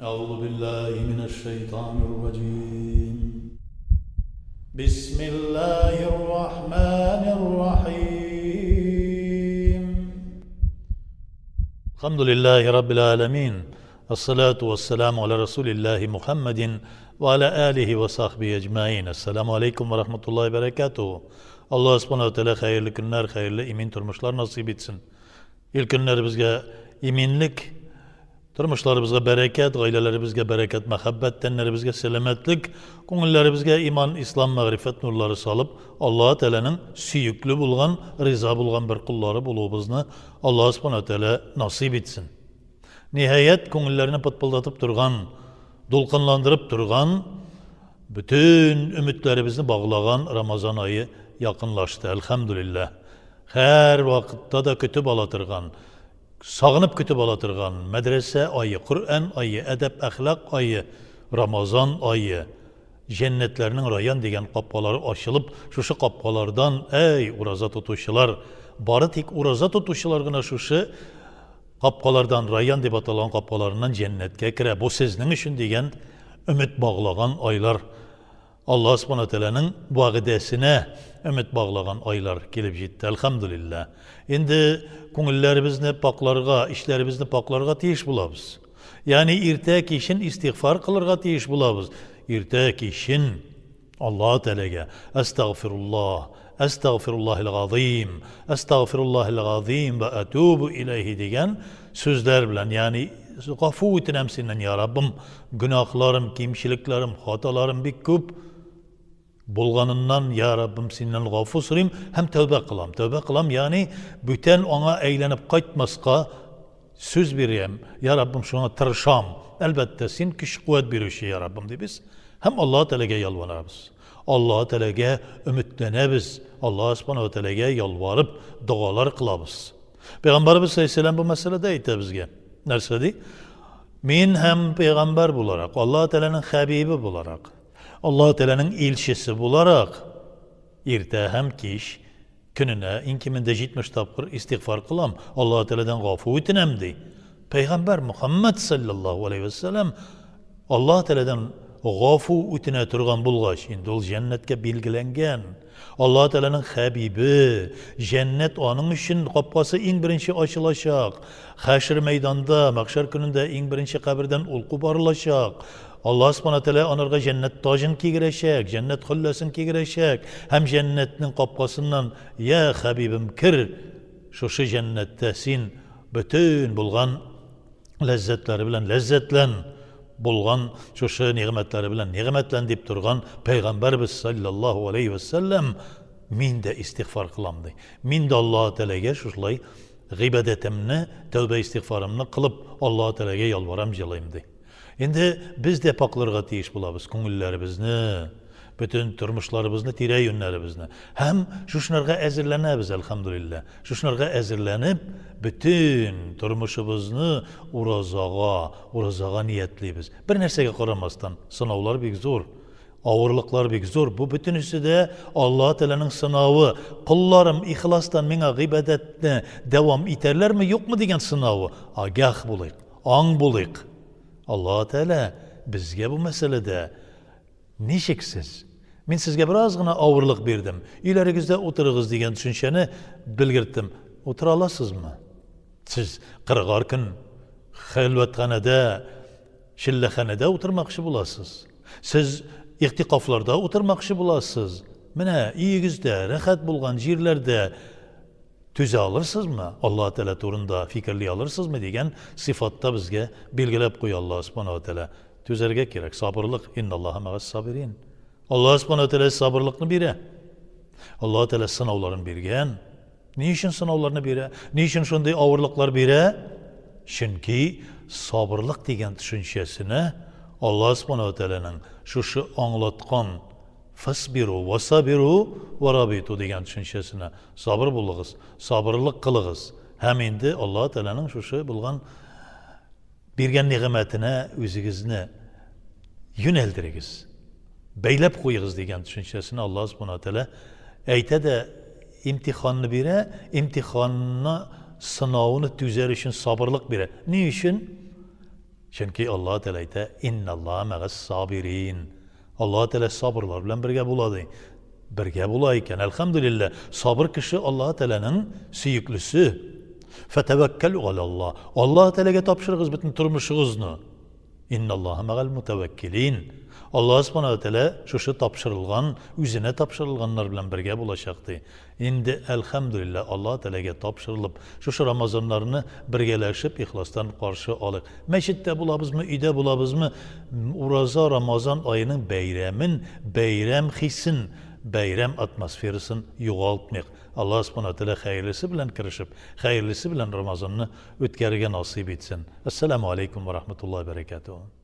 أعوذ بالله من الشيطان الرجيم بسم الله الرحمن الرحيم الحمد لله رب العالمين الصلاة والسلام على رسول الله محمد وعلى آله وصحبه أجمعين السلام عليكم ورحمة الله وبركاته Аллаһ Субхану ва Тәгалә хәерле көннәр, хәерле имин тормышлар насыйп итсен. Ил көннәребезгә иминлек, тормышларыбызга бәрәкәт, гаиләләребезгә бәрәкәт, мәхәббәт, тәннәребезгә сәламәтлек, күңелләребезгә иман, ислам, мәгърифәт нурлары салып, Аллаһ Тәгаләнең сөекле булган, риза булган бер коллары булуыбызны Аллаһ Субхану ва Тәгалә насыйп итсен. Ниһаять, күңелләрне пытпылдатып торган, дулкынландырып торган, бөтен өметләребезне баглаган Рамазан ае якынлашты, әлхәмдүлилләһ. Һәр вакытта да көтеп ала торган, сагынып көтеп ала торган мәдрәсә ае, Коръән ае, әдәп-әхлак ае, Рамазан ае, җәннәтләрнең Райян дигән капкалары ачылып, шушы капкалардан, әй, ураза тотучылар, бары тик ураза тотучылар гына шушы капкалардан, Райян дип аталган капкаларыннан җәннәткә керә, бу сезнең өчен дигән өмет баглаган айлар. Аллаһ Субхана Тәгаләнең вәгъдәсенә өмет баглаган айлар килеп җитте, әлхәмдүлилләһ. Инде күңелләребезне пакъларга, ичләребезне пакъларга тиеш булабыз. Ягъни иртә кичен истигъфар кылырга тиеш булабыз. Иртә кичен Аллаһ Тәгаләгә әстәгъфируллаһ, әстәгъфируллаһил газыйм, әстәгъфируллаһил газыйм вә әтүбу иләйһи дигән сүзләр белән, ягъни гафу үтенәм синнән, я Раббым, гөнаһларым, кимчелекләрем, хаталарым бик күп булганыннан, я Раббым, синнән гафу сорыйм һәм тәүбә кылам. Тәүбә кылам, ягъни бүтән аңа әйләнеп кайтмаска сүз бирәм, я Раббым, шуңа тырышам. Әлбәттә, син көч-куәт бирүче, я Раббым, дибез һәм Аллаһ Тәгаләгә ялварабыз. Аллаһ Тәгаләгә өметләнәбез, Аллаһ Субхану ва Тәгаләгә ялварып догалар кылабыз. Пәйгамбәрбез саллаллаһу бу мәсьәләдә әйтә безгә. Нәрсә ди? Мин һәм пәйгамбәр буларак, Аллаһ Тәгаләнең хәбибе буларак, Аллаһ Тәгаләнең илчесе буларак, иртә һәм кич көненә иң кимендә 70 тапкыр истигъфар кылам, Аллаһ Тәгаләдән гафу үтенәм, ди. Пәйгамбәр Мухаммад саллаллаһу алейһи вә сәлләм Аллаһ Тәгаләдән гафу үтенә торган булгач, инде ул җәннәткә билгеләнгән. Аллаһ Тәгаләнең хәбибе, җәннәт аның өчен капкасы иң беренче ачылачак. Хәшр мәйданда, мәхшәр көнендә иң беренче кабердән ул кубарылачак. Аллаһ Субхана Тәгалә анарга җәннәт таҗын кигерәчәк, җәннәт хөлләсен кигерәчәк һәм җәннәтнең капкасыннан, Я хәбибем, кер, шушы җәннәттә син бөтен булган ләззәтләре белән ләззәтлән, булган шушы нигъмәтләре белән нигъмәтлән дип торган пәйгамбәрбез саллаллаһу алейһи вә сәлләм мин дә истигъфар кылам ди. Мин дә Аллаһ Тәгаләгә шушылай гыйбадәтемне, тәүбә истигъфарымны кылып, Аллаһ Тәгаләгә ялварам, җылыйм ди. Инде без дә пакъларга тиеш булабыз күңелләребезне, бөтен тормышларыбызны, тирә-юньнәребезне. Һәм шушынарга әзерләнәбез, әлхәмдүлилләһ. Шушынарга әзерләнеп, бөтен тормышыбызны уразага, уразага ниятлибез. Бер нәрсәгә карамастан, сынаулар бик зур, авырлыклар бик зур. Бу бөтенесе дә Аллаһ Тәгаләнең сынавы. Колларым ихластан миңа гыйбадәтне дәвам итәрләрме, юкмы дигән сынавы. Агах булыйк, аң булыйк. Аллаһ Тәгалә безгә бу мәсьәләдә Ничек сез? Мин сезгә бераз гына авырлык бирдем. Өйләрегездә утырыгыз дигән төшенчәне белгерттем. Утыра аласызмы? Сез кырыгар көн хәлвәтханәдә, челләханәдә утырмакчы буласыз. Сез игътикафларда утырмакчы буласыз. Менә өегездә, рәхәт булган җирләрдә түзә алырсызмы? Аллаһ Тәгалә турында фикерли алырсызмы дигән сыйфатта безгә билгеләп куя Аллаһ Субхану ва Тәгалә. Түзәргә кирәк, сабырлык, инналлаһа мәгас сабирин. Аллаһ Субхану ва Тәгалә сабырлыкны бирә. Аллаһ Тәгалә сынауларын биргән. Ни өчен сынауларны бирә? Ни өчен шундый авырлыклар бирә? Чөнки сабырлык дигән төшенчәсенә Аллаһ Субхану ва Тәгаләнең шушы аңлаткан фасбиру васабиру варабиту дигән төшенчәсенә сабыр булыгыз, сабырлык кылыгыз. Һәм инде Аллаһ Тәгаләнең шушы булган Биргән нигъмәтенә үзегезне юнәлдерегез, бәйләп куегыз дигән төшенчәсен Аллаһ Субхана Тәгалә әйтә дә имтиханны бирә, имтиханны сынауны түзәр өчен сабырлык бирә. Ни өчен? Чөнки Аллаһ Тәгалә әйтә, Инналлаһа мәгас сабирин. Аллаһ Тәгалә сабырлар белән бергә була ди. Бергә була икән. Әлхәмдүлилләһ, сабыр кеше Аллаһ Тәгаләнең сөеклесе. Фәтәвәккәлү галаллаһ. Аллаһ Тәгаләгә тапшырыгыз бөтен тормышыгызны. Инналлаһа мәгәл мутәвәккилин. Аллаһ Субхана ва Тәгалә шушы тапшырылган, үзенә тапшырылганнар белән бергә булачак ди. Инде, әлхәмдүлилләһ, Аллаһ Тәгаләгә тапшырылып, шушы Рамазаннарны бергәләшеп, ихластан каршы алыйк. Мәчеттә булабызмы, өйдә булабызмы, ураза, Рамазан аеның бәйрәмен, бәйрәм хисен, бәйрәм атмосферасын югалтмыйк. Аллаһ Субхана ва Тәгалә хәерлесе белән керешеп, хәерлесе белән Рамазанны үткәрергә насыйп итсен. Әссәламү алейкум вә рахматуллаһи вә бәрәкәтүһ.